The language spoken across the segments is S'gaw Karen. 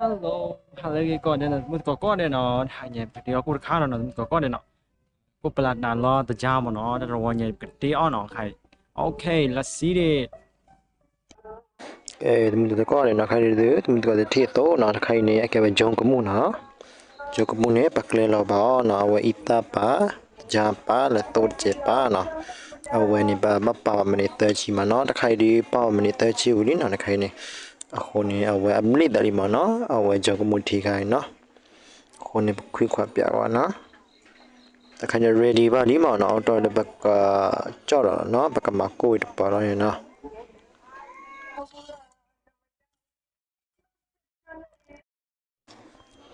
Hello, hello ဂ့ၤကီးဒဲးနီၤ သမုၢ်သကိးကိးဒဲးနီၤ, တဟါညါပကတ့အီၣ်ကိၣ်တခါနီၤ သမုၢ်သကိးကိးဒဲးနီၤ, ကိၣ်ပလၢတၢ်လီၤတယါမ့ၢ်နီၤ, တၢ်တဝီညါပကတ့အီၣ်နီၤ, ခါအံၤ okay, let's see it. သမုၢ်သကိးကိးဒဲးနီၤ, ခါအံၤ သမုၢ်သကိးတထံၣ်အသိးနီၤ, တခါအံၤန့ၣ် အကဲဝဲ ယိၤကမူၣ်နီၤ, ယိၤကမူၣ်န့ၣ် ပကျဲလီၤဘၣ်အီၤနီၤ, အဝဲအံသၣ်ပာ်, တယါပာ် လၢသိတစဲးပာ်နီၤ, အဝဲန့ၣ် ပဘၣ်ပာ်ဘၣ်မံးနံးသၢဆံမ့ၢ်နီၤ, တခါအံၤဒုးပာ်ဘၣ်မံးနံးသၢဆံဝံၤလံနီၤ, တခါအံၤန့ၣ် အဃိန့ၣ် အဝဲအဘျ့ၣ်သးလံမ့ၢ်နီၤ, အဝဲယိၤကမူၣ်ထံခါအံၤနီၤ, အဃိန့ၣ် ပခွံခွါပျးဝဲနီၤ, တခါအံၤ ready ဘၣ်လံမ့ၢ်နီၤ, အတီၢ်လၢပကကၠီၣ်ဒီးနီၤ, ပကမၤကိၣ်ဝံၤတပၢၢ်လီၤန့ၣ်နီၤ.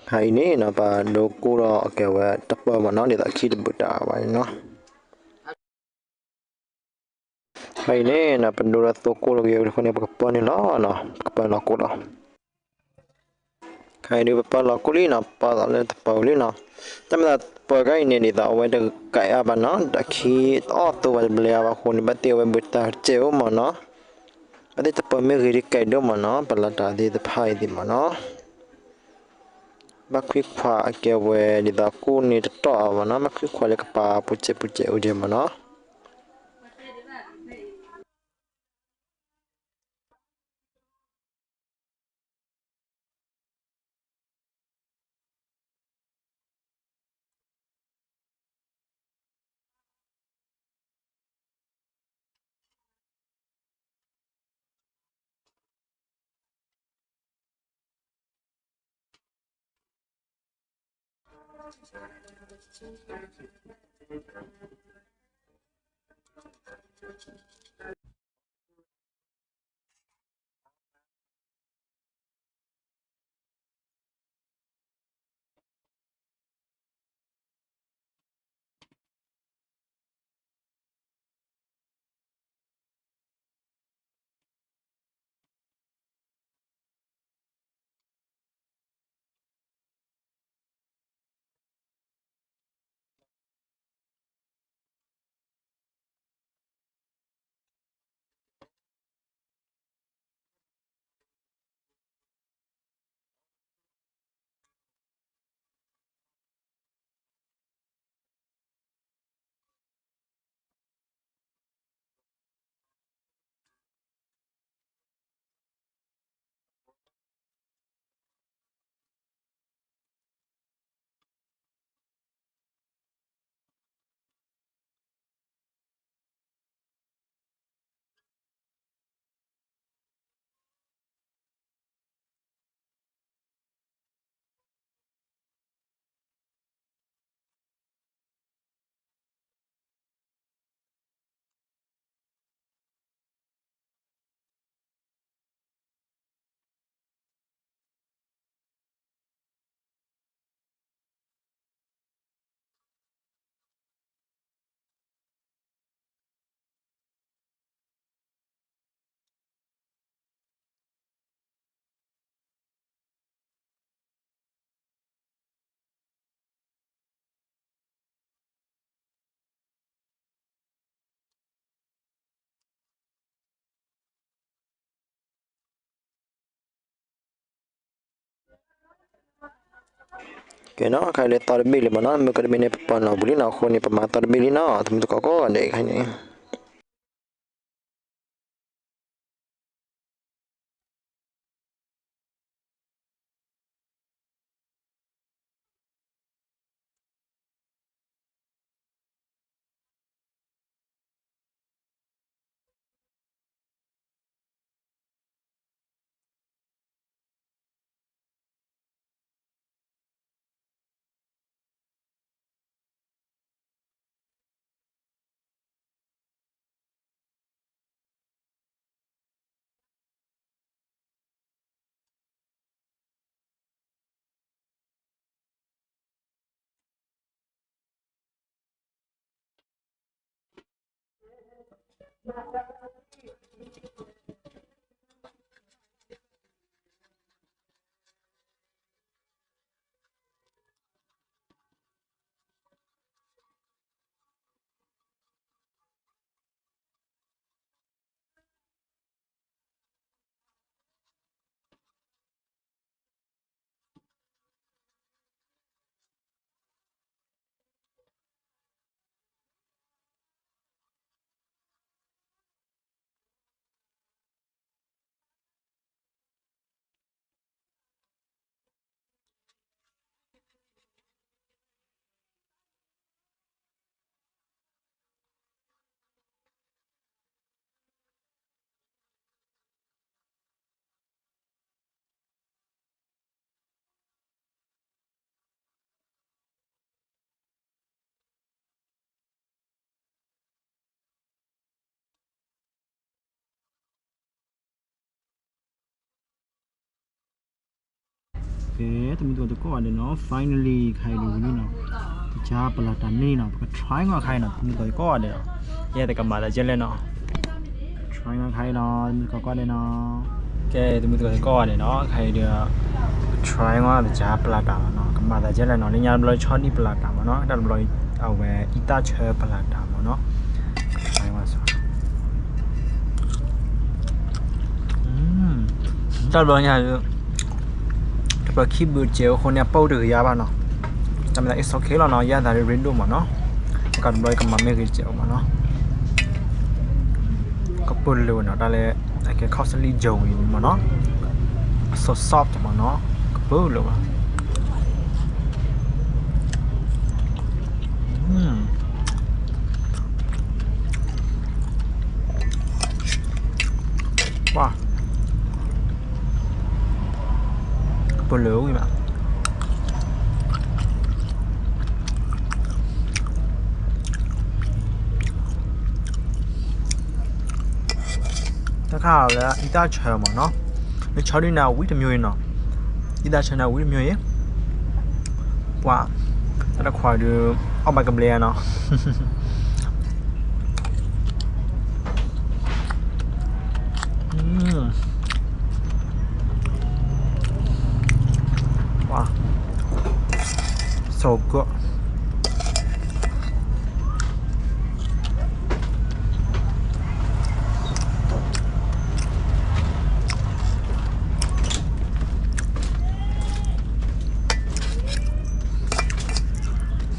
ခါအံၤန့ၣ်နီၤ ပဒိကိၣ်ဒီးအကဲဝဲတပၢၢ်မ့ၢ်နီၤ, ဒ်သိးအခံတဘုးတၢ်ဘၣ်န့ၣ်နီၤ. ခါအံၤန့ၣ်နီၤ ပဒိဒီးသိကိၣ်လီၤက့ၤအဃိန့ၣ် ပကပၢၢ်န့ၣ်လီၤနီၤ, ပကပၢၢ်လီၤကိၣ်လီၤ. ခါအံၤဒုးပပၢၢ်လီၤကိၣ်လံနီၤ, ပပၢၢ်သးလၢတပၢၢ်ဝံၤလံနီၤ, တၢ်မ့ၢ်သးတပၢၢ်ခါအံၤန့ၣ် ဒ်သိးအဝဲတကဲအါဘၣ်နီၤ, ဒီးခံအီၣ်သိဝဲတဘျဲအါဘၣ်အဃိန့ၣ် ဘၣ်သ့ၣ်ဝဲဘုးတၢ်စဲးအိၣ်မ့ၢ်နီၤ, ဘၣ်သ့ၣ်တပၢၢ်မ့ၢ်ဂ့ၤဒုးကဲဒိၣ်မ့ၢ်နီၤ, ပလီၤတၢ်သ့ၣ်တဖၣ်အံၤသ့ၣ်မ့ၢ်နီၤ. ဘၣ်ခွံခွါအကဲဝဲ ဒ်သိးကိၣ်န့ၣ်တတီၢ်အါဘၣ်နီၤ, ဘၣ်ခွံခွါလၢကပၤပူၤစဲးပူၤစဲးအိၣ်ဒံးမ့ၢ်နီၤ.ကဲနီၤ, ခါလၢသီတဘ့ၣ်လံမ့ၢ်နီၤ, မ့ၢ်ကတမ့ၢ်န့ၣ် ပပာ်လီၤပူၤလံနီၤ, အဃိန့ၣ် ပမၤသီတဘ့ၣ်လံနီၤ, သမုသကိးကိးဂၤဒဲးခဲအံၤန့ၣ်. ကဲ တမုၢ်တကိးသကိးဂၤဒဲးနီၤ finally ခါအံၤဒုးဝံၤလံနီၤ, တကပလၢ်တၢ်န့ၣ်နီၤ ပက try နီၤခါအံၤနီၤ တမုၢ်တကိးသကိးဂၤဒဲးနီၤ, ယဲတကမၤသးကဲလဲၣ်နီၤ, try နီၤခါအံၤနီၤ တမုၢ်တကိးသကိးဂၤဒဲးနီၤ, ကဲ တမုၢ်တကိးသကိးဂၤဒဲးနီၤ ခါအံၤဒုး try နီၤ တကပလၢ်တၢ်နီၤ ကမၤသးကဲလဲၣ်နီၤ လၢညါတဘျီဆီဒံၣ်ပလၢ်တၢ်မ့ၢ်နီၤ တၢ်တဘျီ အဝဲအံသၣ်ဆၢပလၢ်တၢ်မ့ၢ်နီၤ, တၢ်တဘျီညါ တပၢၤခံဘုးစဲးအဃိန့ၣ် အပၢ်အိၣ်တဂ့ၤယါဘၣ်နီၤ, တၢ်မ့ၢ်သး it's okay လီၤနီၤ ယဲသးဒ်ရ့ဒိၣ်မ့ၢ်နီၤ, ကတဘျီကမၤမ့ၢ်ဂ့ၤစဲးအီၤမ့ၢ်နီၤ, ကပၢၤလၢာ်ဝဲနီၤ တၢ်လၢ အကဲ ခီၣ်စလံယိၤဝံၤမ့ၢ်နီၤ, so soft မ့ၢ်နီၤ, ကပၢၤလၢာ်ဝဲ ပှၤ ကပၢၤလၢာ်ဝံၤဘၣ် တၢ်ခါလၢအံသၣ်ဆၢမ့ၢ်နီၤ, လၢဆီဒံၣ်န့ၣ်ဝံတမျိုးအံၤနီၤ, အံသၣ်ဆၢန့ၣ်ဝံတမျိုးအံၤ, ပှၤ တၢ်တခွါဒုး အီၣ်ဘၣ်ကဘျဲဧါနီၤ so good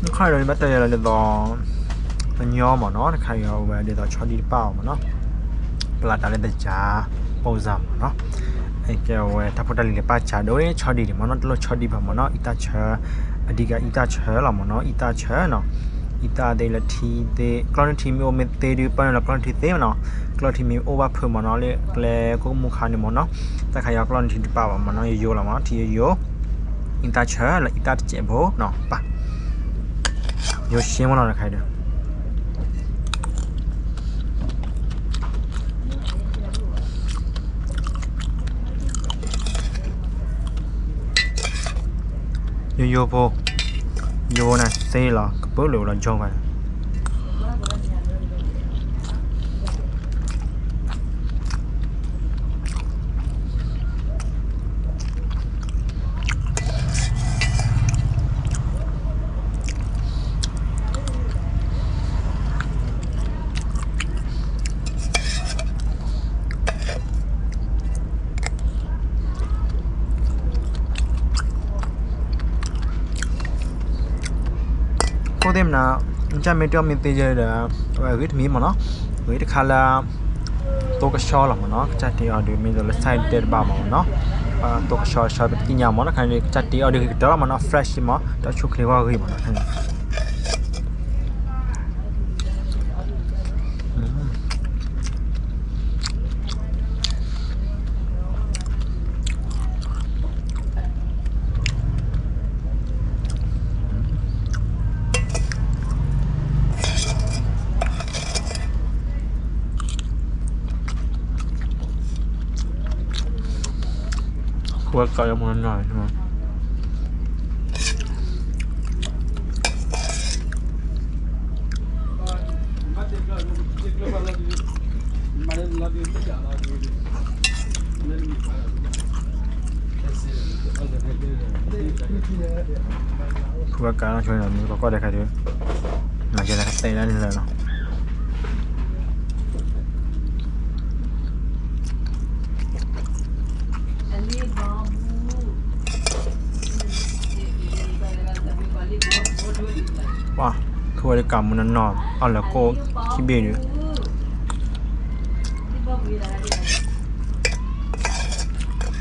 နခါဒီး ဘၣ်တဲယၤလီၤဒ်သိး အညီမ့ၢ်နီၤ, တခါအံၤအဝဲဒ်သိးဆီဒံၣ်တပၣ်အီၤမ့ၢ်နီၤ, ပလၢ်တၢ်လၢတကပီၤစၢ်မ့ၢ်နီၤ, အကဲဝဲတၢ်ဖိတၢ်လံၤလၢပၣ်စၢ်ဒိၣ် ဆီဒံၣ်ဒံးမ့ၢ်နီၤ, တလိၣ်ဆီဒံၣ်ဘၣ်မ့ၢ်နီၤ, အံသၣ်ဆၢ, အဓိက အံသၣ်ဆၢလီၤမ့ၢ်နီၤ, အံသၣ်ဆၢနီၤ, အံသၣ်သ့ၣ်လၢထံသ့ၣ်, ကျီၢ်နုၢ်ထံမ့ၢ်အိၣ်မ့ၢ်သ့ဒုး ပၢနုာ်လီၤကျီၢ်နုၢ်ထံသ့မ့ၢ်နီၤ, ကျီၢ်ထံမ့ၢ်အိၣ်ဘၣ်ဖုးမ့ၢ်နီၤ, လၢကျဲကိးမူခါန့ၣ်မ့ၢ်နီၤ, တၢ်ခါအံၤကျီၢ်နုၢ်ထံတပၣ်ဘၣ်မ့ၢ်နီၤ, ယိယိလီၤမ့ၢ်နီၤ, ထံယိယိ, အံသၣ်ဆၢလၢအံသၣ်တစဲးဖိနီၤ, ပၢ် ယိရှဲမ့ၢ်နီၤ တခါအံၤဒုး ယိယိဖိ, ယိနၤသ့လီၤ ကပၢလၢာ်လီၤ ကၠိဘၣ် ခိၣ်သ့ၣ်မနၤ, ကစၢ်မ့ၢ်တအီၣ်မ့ၢ်သ့ယဲဒီး, အဝဲဂ့ၤတမံၤမ့ၢ်နီၤ, ဂ့ၤတခါလၢ သိကဆှီလီၤမ့ၢ်နီၤ, ကစၢ်တ့အီၤဒုး မ့ၢ်ဒ်သိးလၢ side တဲတဘၣ်မ့ၢ်နီၤ, သိကဆှီဆှီပသ့ၣ်ညါမ့ၢ်နီၤ, ခါန့ၣ် ကစၢ်တ့အီၤဒုးဂ့ၤကတၢၢ်လီၤမ့ၢ်နီၤ, fresh မ့ၢ် တၢ်ဆူၣ်ချ့ဂီၢ်ဂ့ၤမ့ၢ်နီၤ, ခါန့ၣ် ခိၣ်ဝဲကးယမူနီၢ်နီၢ်န့ၣ် ခိၣ်ဝဲကးနီၢ်ဆိန့ၣ် မ့ၢ်ကီၢ်ကီၢ်ဒဲးခါဒုး မၤယဲလၢကတဲလၢန့ၣ်လၢနီၤ ပှၤ ခိၣ်ဝဲဒၣ်ကးမူနီၢ်နီၢ် အီၣ်လၢကိၣ်ခံဘ့ၣ်ဒုး ကဲ လီၤခံကတၢၢ်တဘ့ၣ်လီၤ.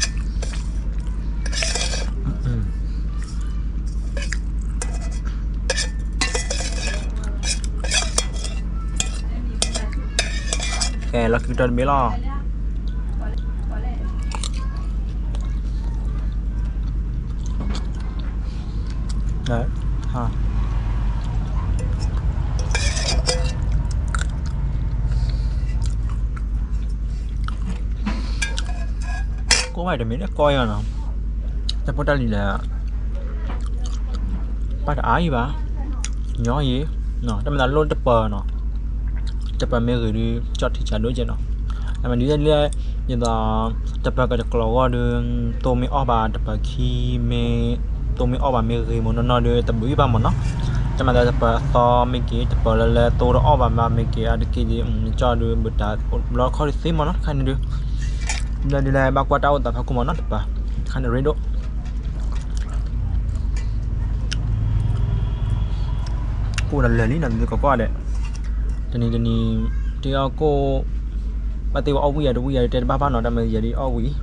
ကိၢ်ဘၣ်တမ့ၢ်လၢကီၢ်ယီၤနီၤ တၢ်ဖိတၢ်လံၤလဲၣ်, ပၢ်တအါအံၤဘၣ်, ညီအံၤ, တၢ်မၤသးလိၣ်တပၢၤနီၤ, တပၢၤမ့ၢ်ဂ့ၤဒုး ကၠီၣ်ထံဆးဒိၣ်ကဲနီၤ, တၢ်မၤဒုးလၢ ဒ်သိး တပၢၤကတကျိၤအဂီၢ်ဒီး သိမ့ၢ်အီၣ်ဘၣ်တပၢၤခံမ့ၢ်, သိမ့ၢ်အီၣ်ဘၣ်မ့ၢ်ဂ့ၤမ့ၢ်နီၢ်နီၢ်ဒီး တဘျုးအံၤဘၣ်မ့ၢ်နီၤ, တၢ်မၤသးတပၢၤအသီမ့ၢ်က့ၤ တပၢၤလၢလၢသိတအီၣ်ဘၣ်မ့ၢ်က့ၤ အါတက့ၢ်ဒီး နကၠီၣ်ဒီး ဘၣ်တၢ်ဘျီခီၣ်ဒုးသ့မ့ၢ်နီၤ တခါန့ၣ်ဒုး ဒီးဒုးလဲၤဘၣ်ကွၢ်တၢ်အိၣ်သးဖီခိၣ်မ့ၢ်နီၤ တပၢၤ, တခါန့ၣ်ရ့ဒိၣ် ကိၣ်ဒီးလၢာ်လံနီၤ သုကီၢ်ကိးဂၤဒဲး, တနံၤတနံၤ တ့အီၣ်ကိၣ်, ဘၣ်သ့ၣ်ဝဲအီၣ်ဝံၣ်ယၤတဝံၣ်ယၤတဲတဘၣ်ဘၣ်နီၤ တၢ်မၤယၤဒ်အီၣ်ဝံၣ်,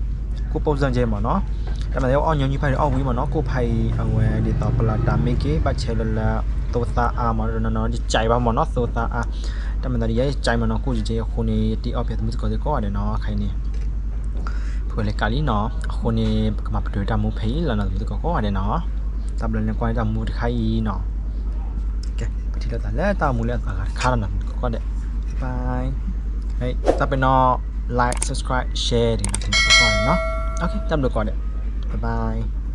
ကိၣ်ပိၢ်စၢ်ကဲမ့ၢ်နီၤ, တၢ်မၤသ့ၣ်ဝဲအီၣ်ညီနုၢ်ဖးဒ်အီၣ်ဝံၣ်မ့ၢ်နီၤ ကိၣ်ဖးအံၤ အဝဲဒ်သိးပလၤတၢ်မ့ၢ်က့ၤ ဘၣ်ဆဲးလၢလၢ သိသးအါမ့ၢ်နီၤ ယကၠဲးဘၣ်မ့ၢ်နီၤ သိသးအါ, တၢ်မၤသးဒ်ယဲယကၠဲးမ့ၢ်နီၤ ကိၣ်ကဲအဃိန့ၣ် ယတ့အီၣ်ဖဲသမုၢ်သကိးသ့ၣ်ကိးဂၤဒဲးနီၤ ခဲအံၤန့ၣ် ဖုလဲၤကးလံနီၤ အဃိန့ၣ် ပကမၤပတုာ်တၢ်မူဖဲအံၤလီၤနီၤ သမုၢ်သကိးကိးဂၤဒဲးနီၤ, တၢ်ဘျီန့ၣ်ကွၢ်န့ၢ်တၢ်မူတခါအံၤနီၤ, ကဲ ပထံၣ်လိာ်သးလၢတၢ်မူလၢအဂၤတခါလီၤနီၤ သမုၢ်သကိးကိးဂၤဒဲး, bye, တၢ်ပနီၣ် like, subscribe, share တဂ့ၤနီၤ သမုၢ်သကိးကိးဂၤဒဲးနီၤ, တၢ်ဘျုးကိးဂၤဒဲး, bye bye.